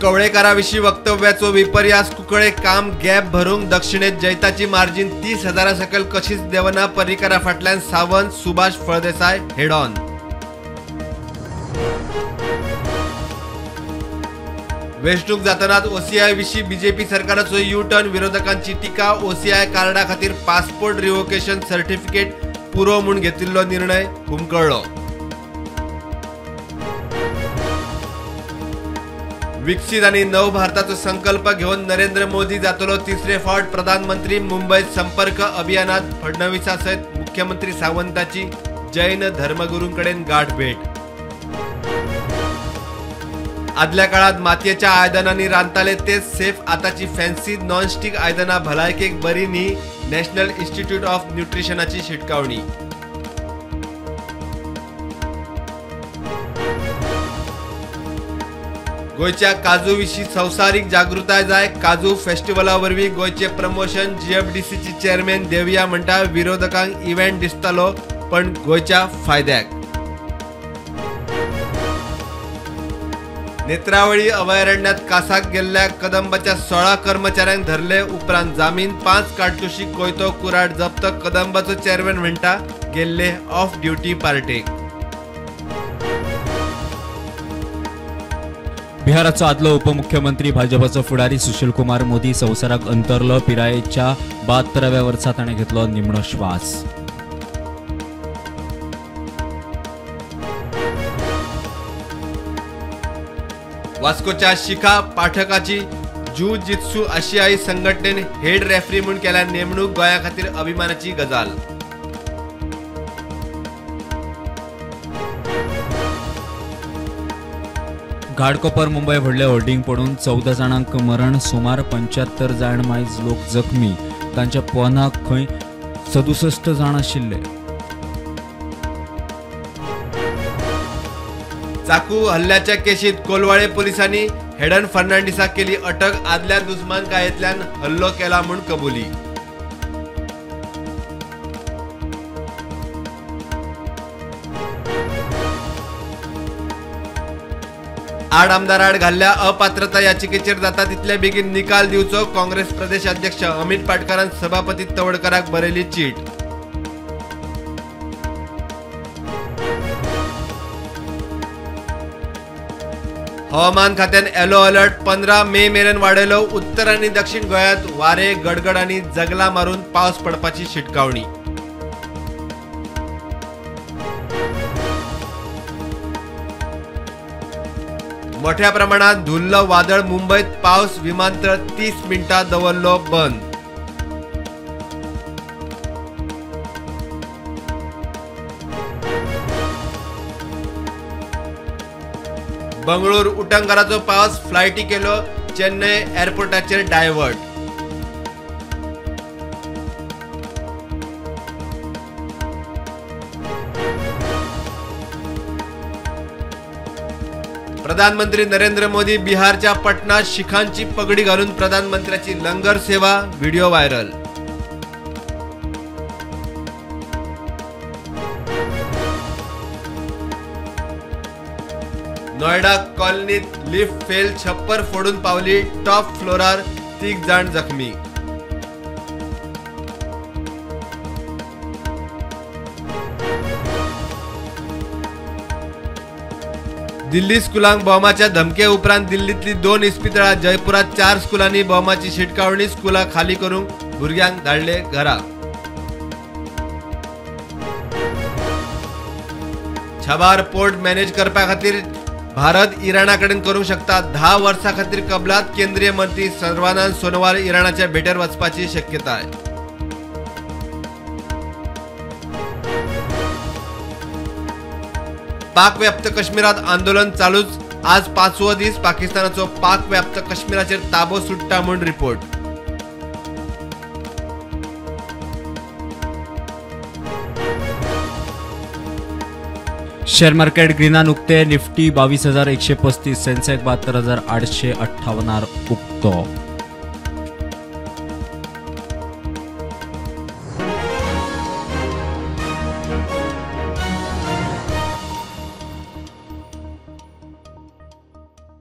कवळेकाराविशीं वक्तव्याचो विपर्यास. कुंकळे काम गॅप भरूंक दक्षिणेत जैताची मार्जीन 30,000 सकयल कशीच देवना. पर्रीकरा फाटल्यान सावंत, सुभाष फळदेसाय हेड ऑन. वेंचणूक जातनाच ओसीआय विशीं बीजेपी सरकाराचो यू टर्न. विरोधकांची टिका. ओसीआय कार्डा खातीर पासपोर्ट रिव्होकेशन सर्टिफिकेट पुरो म्हूण घेतिल्लो निर्णय हुमकळ्ळो. विकसीत आनी नव भारताचो संकल्प घेवन नरेंद्र मोदी जातलो तिसरे फावट प्रधानमंत्री. मुंबयत संपर्क अभियानात फडणवीसा सयत मुख्यमंत्री सावंताची जैन धर्मगुरूंकडेन गाठभेट. आदल्या काळात मातयेच्या आयदनांनी रांदताले तेच सेफ. आताची फॅन्सी नॉनस्टीक आयदनां भलायकेक बरी न्ही. नॅशनल इन्स्टिट्यूट ऑफ न्युट्रिशनाची शिटकावणी. गोंयच्या काजू विशीं संवसारीक जागृताय जाय. काजू फेस्टिवला वरवीं गोंयचें प्रमोशन. जीएफडीसीची चेअरमॅन देविया म्हणटा विरोधकांक इव्हेंट दिसतालो पण गोंयच्या फायद्याक. नेत्रावळी अभयारण्यात कासाक गेल्ल्या कदंबाच्या 16 कर्मचाऱ्यांक धरले उपरांत जामीन. 5 काडतुशी कोयतो कुराड जप्त. कदंबाचो चेअरमॅन म्हणटा गेल्ले ऑफ ड्युटी पार्टेक. बिहाराचो आदलो उपमुख्यमंत्री भाजपाचो फुडारी सुशील कुमार मोदी संवसाराक अंतरलो. पिरायेच्या 72व्या वर्सा ताणें घेतलो निमणो श्वास. वास्कोच्या शिखा पाठकाची जू जित्सू आशियाई संघटनेन हेड रेफरी म्हूण केल्या नेमणूक. गोंया खातीर अभिमानाची गजाल. घाटकोपर मुंबय व्हडले होर्डिंग पडून 14 जाणांक मरण, सुमार 75 जाण मायज लोक जखमी. तांच्या पोनाक खंय 67 जाण आशिल्ले. चाकू हल्ल्याच्या केशीत कोलवाळे पोलिसांनी हेडन फर्नांडिसाक केली अटक. आदल्या दुस्मानकायेंतल्यान हल्लो केला म्हूण कबुली. आड आमदार आड घाल्ल्या अपात्रता याचिकेचेर जाता तितले बेगीन निकाल दिवचो. काँग्रेस प्रदेश अध्यक्ष अमित पाटकारान सभापती तवडकराक बरयली चीट. हवामान खात्यान येलो अलर्ट 15 मे मेरेन वाडयलो. उत्तर आनी दक्षिण गोंयांत वारे, गडगड आनी जगला मारून पावस पडपाची शिटकावणी. मोठ्या प्रमाणात धुल्ल वादळ. मुंबयत पावस. विमानतळ 30 मिनटां दवरलो बंद. बंगळूर उटंगाराचो पावस. फ्लायटी केलो चेन्नय एअरपोर्टाचेर डायवर्ट. प्रधानमंत्री नरेंद्र मोदी बिहारच्या पटनात शिखांची पगडी घालून प्रधानमंत्र्याची लंगर सेवा. Video viral. Noida कॉलनीत लिफ्ट फेल. छप्पर फोडून पावली टॉप फ्लोरार. 3 जाण जखमी. दिल्ली स्कुलांक बॉम्बाच्या धमके उपरांत दिल्लीतली 2 इस्पितळां, जयपुरात 4 स्कुलांनी बॉम्बाची शिटकावणी. स्कुलां खाली करूंक भुरग्यांक धाडले घरा. छबार पोर्ट मॅनेज करपा खातीर भारत इराणा कडेन करूंक शकता 10 वर्सां खातीर कबलात. केंद्रीय मंत्री सर्वानंद सोनोवाल इराणाच्या भेटेर वचपाची शक्यताय. पाकव्याप्त काश्मीरात आंदोलन चालूच. आज 5वो दीस. पाकिस्तानाचो पाकव्याप्त काश्मीराचेर ताबो सुट्टा म्हूण रिपोर्ट. शेअर मार्केट ग्रीनान उक्ते. निफ्टी 22,135, सेन्सेक्स 72,858 उक्तो.